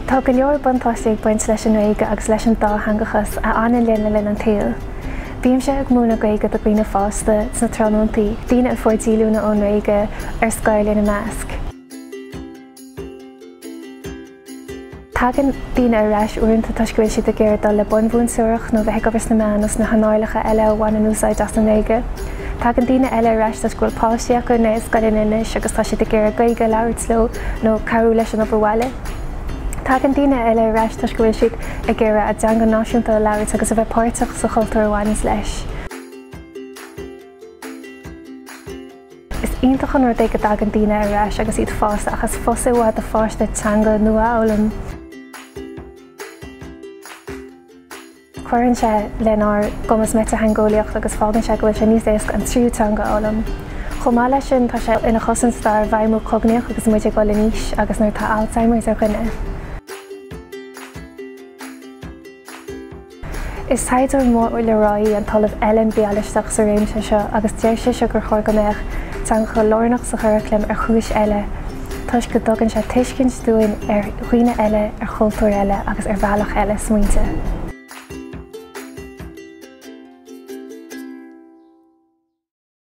Tá go leor buntáistí ag baint leis an nGaeilge agus leis an dátheangachas a fhanann linn le linn an tsaoil. Bímse ag múineadh Gaeilge do dhaoine fásta sna tráthnóntaí, daoine a fuair díolúine ón nGaeilge ar scoil ina measc. Tagann daoine ar ais uaireanta toisc go bhfuil siad ag iarraidh dul le bunmhúinteoireacht nó bheith ag obair sna meáin nó sna hearnálacha eile a bhaineann úsáid as an nGaeilge. Tagann daoine eile ar ais toisc go bhfuil páistí acu i ngaelscoileanna anois agus tá siad ag iarraidh Gaeilge a labhairt leo nó cabhrú leis an obair bhaile. Tagann daoine eile ar ais toisc go bhfuil siad ag iarraidh a dteanga náisiúnta a labhairt agus a bheith páirteach sa chultúr a bhaineanns leis. Is iontach an rud é go dtagann daoine ar ais agus iad fásta ach is fusa i bhfad do pháiste teanga nua a fhoghlaim. Cuireann sé lenár gcumas meititheangeolaíochta agus fágann sé go bhfuil sé níos éasca an tríú teanga a fhoghlaim. Chomh maith leis sin, tá sé ina chosaint dár bhfeidhmiú cognaíoch agus muid ag dul in aois agus nuair atá Alzheimer's ar dhuine. Is taighdeoir mór le rá í an tOllamh Ellen Bialystok sa réimse seo agus deir sise gur chóir go mbeadh teangacha lárnach sa churaclam ar chúis eile, toisc go dtugann sé tuiscint dúinn ar dhaoine eile, ar chultúir eile agus ar bhealach eile smaointe.